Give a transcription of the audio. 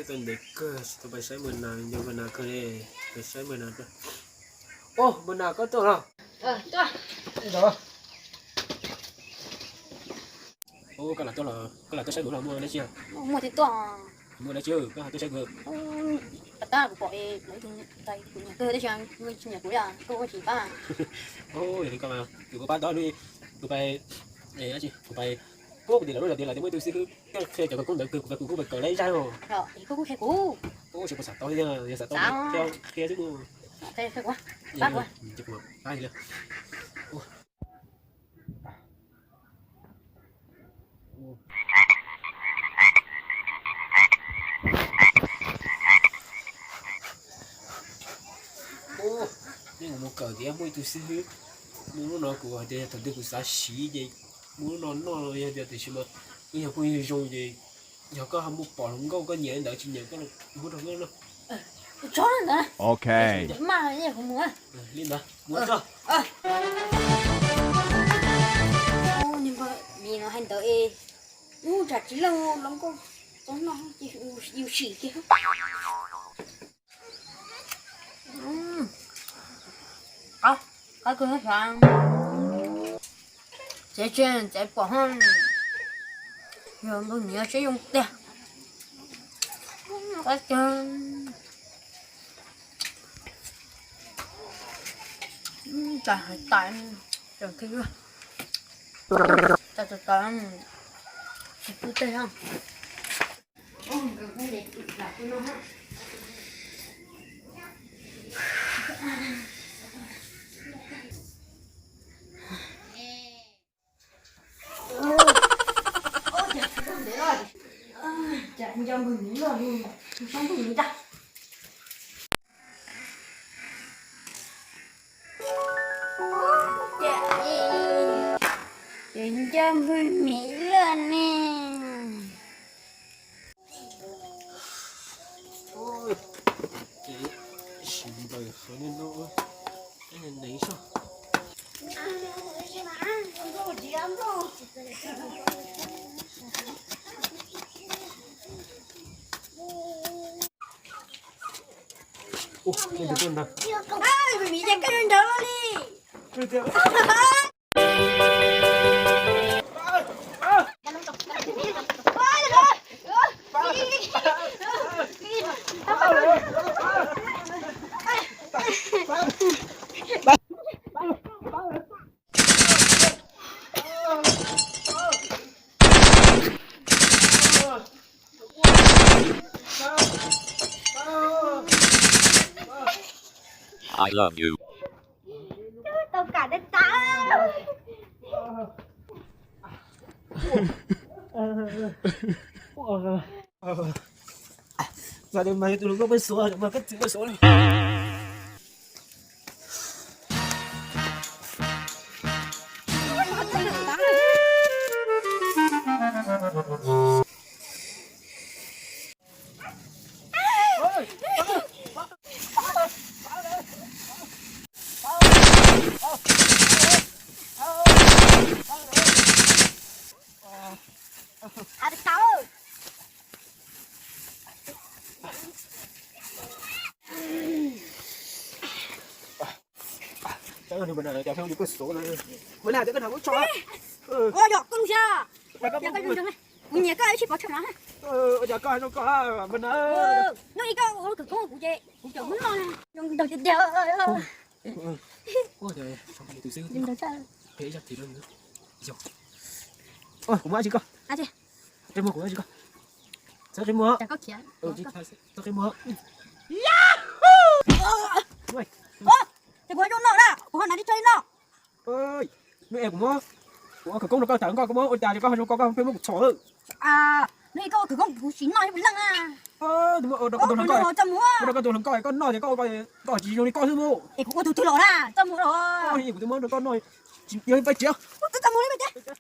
Koj ntev kawg tsis tau pais saib npawg Nas, nco npawg Nas kawg li, pais saib npawg Nas. Ua, npawg Nas koj tuaj los? Koj lam tuaj los, koj lam tuaj saib kuv los muaj dab tsi? Muaj thiab tuaj. Muaj dab tsi koj tuaj saib kuv? Pas tab kuv pom lawv tus ntxhais kuv nyiam kawg tab sis nws tsis nyiam kuv li, koj puas tsis pab? Yog li koj, kuv pab tau, kuv pais, kuv pais, kuv pais, kuv tias lawv lub zos tias lawv tias muaj ib tug xib hwb koj qhia cov khawv koob ntawd kawg, kuv pais, kuv kuj pais kawm lawv zaj os. Koj kuj qhia kuv. Ua, tsis pom xav tau li, yog xav tau qhia xwb mus. Qhia kuv, pab kuv. Pab li. Nej mus kawm tias muaj ib tug xib hwb, muaj lub no kuv hais tias yog thaum twg kuv xav siv ces muaj lub no noj, yog tias tiam sis mas wb yog phooj ywg zoo ces yog koj ho muaj pom hluas nkauj koj nyiam li ntawd tsis nyiam koj muab rau nkauj noj. Ua tsaug ntawd. Ok. Maj, kuv mus. Li ntawd mus tso. Niag npawg Mim no hais ntawd es, ub, tsam tsis leej hluas nkauj tau noj ces yus sim kiag. Qab kawg xav tsev tsev pom ho yog npawg Mim seb zoo tiag. Qab kawg. Cas hais tais, cas tais tais, tsis pub tej. Cas nco npawg Mim loj li, nco npawg Mim ntag. Ces nco npawg Mim loj ne. Ces sim npaws qhov no, nev soj. Ua, npawg Mim ces koj nrog li. I love you. Tau kam tau tas. Mas yog tus hluas nkauj peb xuav mas koj txiv peb xuav li. Ua, yog koj lus xya. Kuv nyiam koj ib tsis pov tseg mas. Ua cas koj hais rau koj, npawg na. Hnub ib koj ua lub khawv koob kuv ces kuv cov muab noj zoo nraug tiag tiag. Ua, tus xib hwb, qhia ib zaj twg rau nws. Kuv muab dab tsi koj? Qe muag kuv dab tsi koj? Txhob qe muag. Txhob qe muag. Ces kuv ho zoo noj na, kuv ho hnav tib tso li noj. Nws es kuv muab, kuv ua khawv koob rau koj tas koj, koj muab ua cas koj ho zoo koj, koj pheej muab kuv txhom lawm. Nws es koj ua khawv koob kuv tsis noj ib leej na. Muab rau koj tus hluas nkauj, muab rau koj tus hluas nkauj koj noj ces koj, koj tsis zoo li koj xwb mus. Es kuv ua tus twg los na, txaj muag los. Kuv twb muab rau koj noj, yog pais tsev. Kuv twb txaj muag li pais tsev.